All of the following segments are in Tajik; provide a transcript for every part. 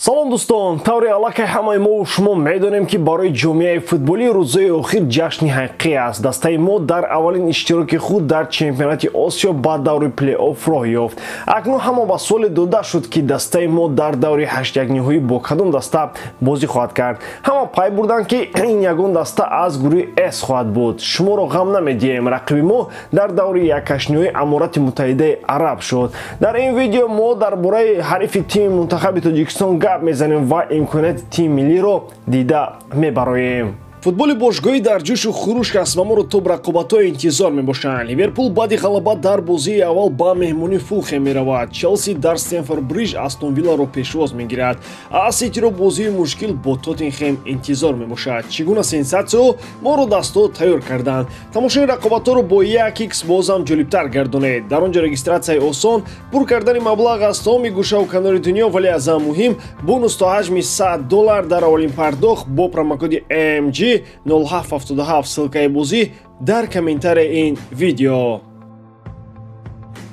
Салом, дӯстон! Тавре аллакай ҳамаи мо шумо медонем, ки барои ҷомеаи футболӣ рӯзҳои охир ҷашни ҳақиқӣ аст. Дастаи мо дар аввалин иштироки худ дар чемпионати Осиё ба даври плей-офф роҳ ёфт. Акнун ҳама ба суоле дода шуд, ки дастаи мо дар даври ҳаштякниҳоӣ бо кадом даста бозӣ хоҳад кард. Ҳама пай бурданд, ки ин ягон даста аз гурӯҳи С хоҳад буд. Шуморо ғам намедиҳем, рақиби мо дар даври якҳаштниҳоӣ Аморати Муттаҳидаи Араб шуд. Дар ин видео мо дар бораи ҳарифи тими мунтахаби Тоҷикистон гап мезанем ва имконияти тими миллиро дида мебароем. Футболи бошгоҳӣ дар ҷӯшу хуруш аст ва моро топ рақобатҳо интизор мебошанд. Ливерпул баъди ғалаба дар бозии аввал ба меҳмонии Фулхем меравад. Челси дар Стэмфорд Бридж Астон Вилларо пешвоз мегирад, а Ситиро бозии мушкил бо Тоттенхем интизор мебошад. Чӣ гуна сенсатсияҳо моро дастҳо тайёр карданд? Тамошои рақобатҳоро бо 1x бозам ҷолибтар гардонед. Дар он ҷо регистратсияи осон, пур кардани маблағ аз тамоми гӯшаву канори дунё, вале аз ҳама муҳим бонус то ҳаҷми $100 дар аввалин пардохт бо промокоди MG 0777. Ссылкаи бозӣ дар комментарияи ин видео.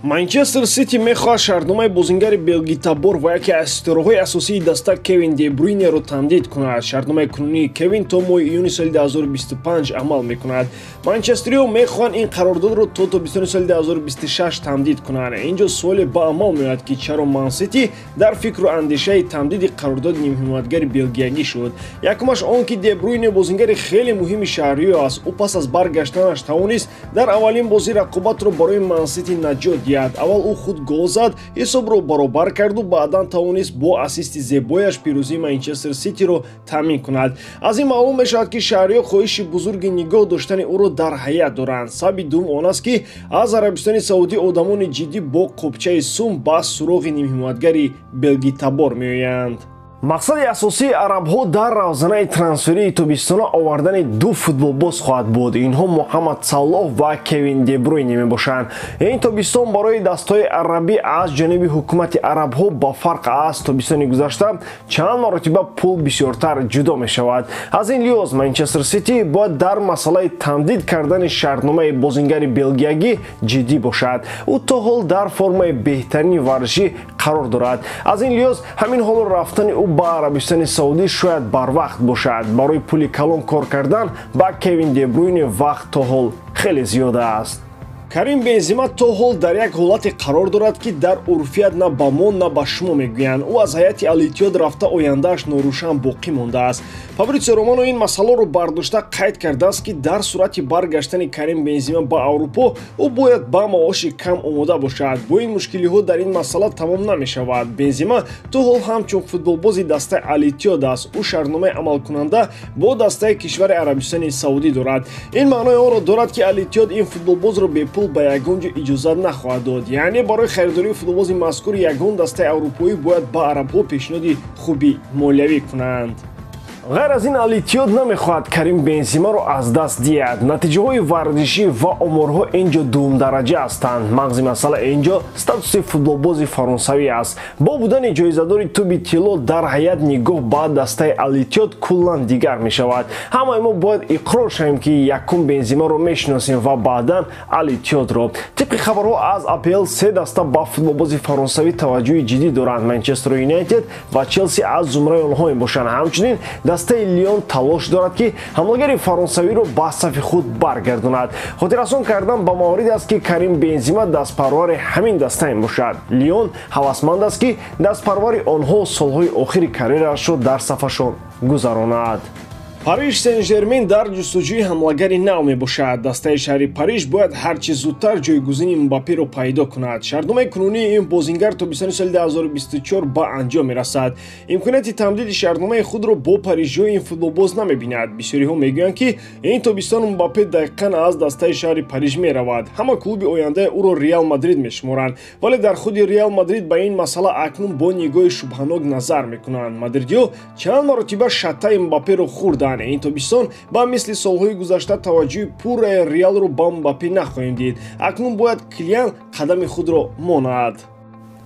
Манчестер Сити мехоҳад шартномаи бозингари белгитабор ва яке аз ситораҳои асосии даста Кевин Дебруйнеро тамдид кунад. Шартномаи кунунии Кевин то моҳи июни соли 2025 амал мекунад. Манчестериҳо мехоҳанд ин қарордодро то тобистони соли 2026 тамдид кунанд. Инҷо суоле ба амал меояд, ки чаро Мансити дар фикру андешаи тамдиди қарордоди нимҳимоятгари белгиягӣ шуд. Якумаш он, ки Дебруйне бозингари хеле муҳими шаҳриё аст. Ӯ пас аз баргаштанаш тавонист дар аввалин бозӣ рақобатро барои Мансити наҷот диҳад. Аввал ӯ худ гол зад, ҳисобро баробар карду баъдан тавонист бо ассисти зебояш пирӯзии Манчестер Ситиро таъмин кунад. Аз ин маълум мешавад, ки шаҳриё хоҳиши бузурги нигоҳ доштани ӯро дар ҳайат доранд. Сабаби дуввум он аст, ки аз Арабистони Саудӣ одамони ҷиддӣ бо қопчаи сум ба суроғи нимҳимоятгари белгитабор меоянд. Мақсади асосии арабҳо дар равзанаи трансферии тобистона овардани ду футболбоз хоҳад буд. Инҳо Муҳаммад Салоҳ ва Кевин Дебруйне мебошанд. Ин тобистон барои дастҳои арабӣ аз ҷониби ҳукумати арабҳо ба фарқ аз тобистони гузашта чанд маротиба пул бисёртар ҷудо мешавад. Аз ин лиҳоз Манчестер Сити бояд дар масъалаи тамдид кардани шартномаи бозингари белгиягӣ ҷиддӣ бошад. Ӯ то ҳол дар формаи беҳтарини варзишӣ қарор дорад. Аз ин лиҳоз ҳамин ҳоло рафтани ӯ ба Арабистони Саудӣ шояд барвақт бошад. Барои пули калон кор кардан ба Кевин Дебруйне вақт то ҳол хеле зиёд аст. Карим Бензима то ҳол дар як ҳолате қарор дорад, ки дар урфият на ба мо, на ба шумо мегӯянд. Ӯ аз ҳайати Ал-Иттиҳод рафта, ояндааш норӯшан боқӣ мондааст. Фабритсио Романо ин масъаларо бардошта қайд кардааст, ки дар сурати баргаштани Карим Бензима ба Аврупо ӯ бояд ба маоши кам омода бошад. Бо ин мушкилиҳо дар ин масъала тамом намешавад. Бензима то ҳол ҳамчун футболбози дастаи Ал-Иттиҳод аст. Ӯ шартномаи амалкунанда бо дастаи кишвари Арабистони Саудӣ дорад. Ин маънои онро дорад, ки Ал-Иттиҳод ин футболбозро бепул ба ягон ҷо иҷозат нахоҳад дод. Яъне барои харидории футболбози мазкур ягон дастаи аврупоӣ бояд ба арабҳо пешниҳоди хуби молиявӣ кунанд. Ғайр аз ин, Ал-Иттиҳод намехоҳад Карим Бензимаро аз даст диҳад. Натиҷаҳои варзишӣ ва оморҳо ин ҷо дуюмдараҷа ҳастанд. Мағзи масъала ин ҷо статуси футболбози фаронсавӣ аст. Бо будани ҷоизадори тӯби тилло дар ҳайат нигоҳ ба дастаи Ал-Иттиҳод куллан дигар мешавад. Ҳамаи мо бояд иқрор шавем, ки якум Бензимаро мешиносем ва баъдан Ал-Иттиҳодро. Тибқи хабарҳо аз АПЛ, се даста ба футболбози фаронсавӣ таваҷҷӯҳи ҷиддӣ доранд. Манчестер Юнайтед ва Челси аз зумраи онҳо мебошанд. Ҳамчунин дастаи Лион талош дорад, ки ҳамлагари фаронсавиро ба сафи худ баргардонад. Хотиррасон кардан ба маврид аст, ки Карим Бензима дастпарвари ҳамин даста мебошад. Лион ҳавасманд аст, ки дастпарвари онҳо солҳои охири карьераашро дар сафашон гузаронад. Париж Сен-Жермен дар ҷустуҷӯи ҳамлагари нав мебошад. Дастаи шаҳри Париж бояд ҳарчи зудтар ҷойгузини Мбапперо пайдо кунад. Шартномаи кунунии ин бозингар тобистони соли 2024 ба анҷом мерасад. Имконияти тамдиди шартномаи худро бо парижиҳо ин футболбоз намебинад. Бисёриҳо мегӯянд, ки ин тобистон Мбаппе дақиқан аз дастаи шаҳри Париж меравад. Ҳама клуби ояндаи ӯро Реал Мадрид мешуморанд, вале дар худи Реал Мадрид ба ин масъала акнун бо нигоҳи шубҳанок назар мекунанд. Мадридиҳо чанд маротиба шаттаи Мбапперо хӯрданд. Ин тобистон ба мисли солҳои гузашта таваҷҷӯҳи пурраи Реалро ба Мбаппе нахоҳем дид. Акнун бояд Килиан қадами худро монад.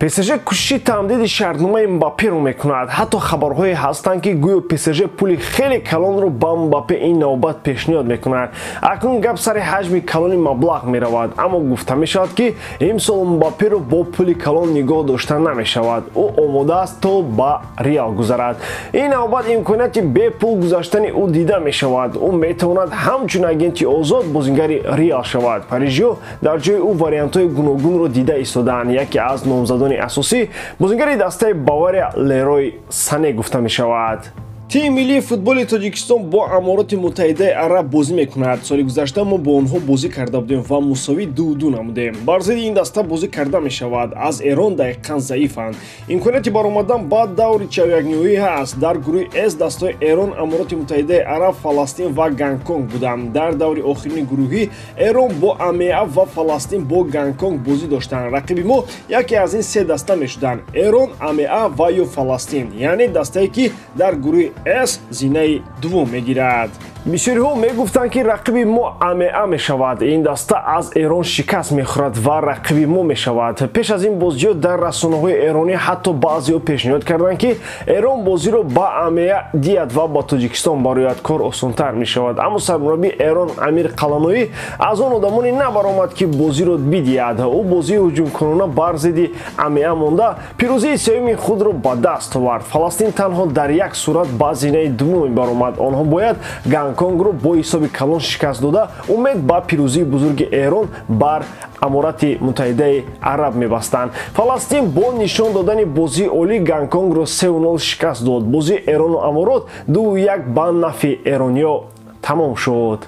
ПСЖ кӯшиши тамдиди шартномаи Мбапперо мекунад. Ҳатто хабарҳое ҳастанд, ки гӯё ПСЖ пули хеле калонро ба Мбаппе ин навбат пешниҳод мекунад. Акнун гап сари ҳаҷми калони маблағ меравад, аммо гуфта мешавад, ки имсол Мбапперо бо пули калон нигоҳ дошта намешавад. Ӯ омода аст, то ба Реал гузарад. Ин навбат имконияти бепул гузаштани ӯ дида мешавад. Ӯ метавонад ҳамчун агенти озод бозингари Реал шавад. Парижиҳо дар ҷои ӯ вариантҳои гуногунро дида истодаанд. Яке аз номзадони асосӣ бозингари дастаи Бавария Лерой Сане гуфта мешавад. Тими миллии футболи Тоҷикистон бо Амороти Муттаҳидаи Араб бозӣ мекунад. Соли гузашта мо бо онҳо бозӣ карда будем ва мусовӣ 2-2 намудем. Бар зидди ин даста бозӣ карда мешавад. Аз Эрон дақиқан заифанд. Имконияти баромадан ба даври чорякниҳоӣ ҳаст. Дар гурӯҳи С дастаҳои Эрон, Амороти Муттаҳидаи Араб, Фаластин ва Гонконг буданд. Дар даври охирини гурӯҳӣ Эрон бо АМА ва Фаластин бо Гонконг бозӣ доштанд. Рақиби мо яке аз ин се даста мешуданд: Эрон, АМА ва ё Фаластин, яъне дастае, ки дар гурӯҳи С зинаи дуввум мегирад. Бисёриҳо мегуфтанд, ки рақиби мо АМА мешавад, ин даста аз Эрон шикаст мехӯрад ва рақиби мо мешавад. Пеш аз ин бозиҳо дар расонаҳои эронӣ ҳатто баъзеҳо пешниҳод карданд, ки Эрон бозиро ба АМА диҳад ва ба Тоҷикистон барояд, кор осонтар мешавад. Аммо сармураббии Эрон Амир Қаланоӣ аз он одамоне набаромад, ки бозиро бидиҳад. Ӯ бозии ҳуҷумкунона бар зидди АМА монда, пирӯзии сеюми худро ба даст овард. Фаластин танҳо дар як сурат ба зинаи дуввум мебаромад. Онҳо бояд Гонконгро бо ҳисоби калон шикаст дода, умед ба пирӯзии бузурги Эрон бар Аморати Муттаҳидаи Араб мебастанд. Фаластин бо нишон додани бозии олӣ Гонконгро 3-0 шикаст дод. Бозии Эрону Аморот 2-1 ба нафъи эрониё тамом шуд.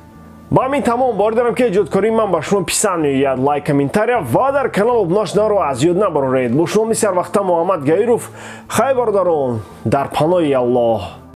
Ба ҳамин тамом. Бовар дорам, ки эҷодкории ман ба шумо писанд меояд. Лайк, комментария ва дар канал обуна шуданро аз ёд набароред. Бо шумо мисли ҳар вақта Муҳаммад Гаиров. Хайр, бародарон, дар паноҳи Аллоҳ.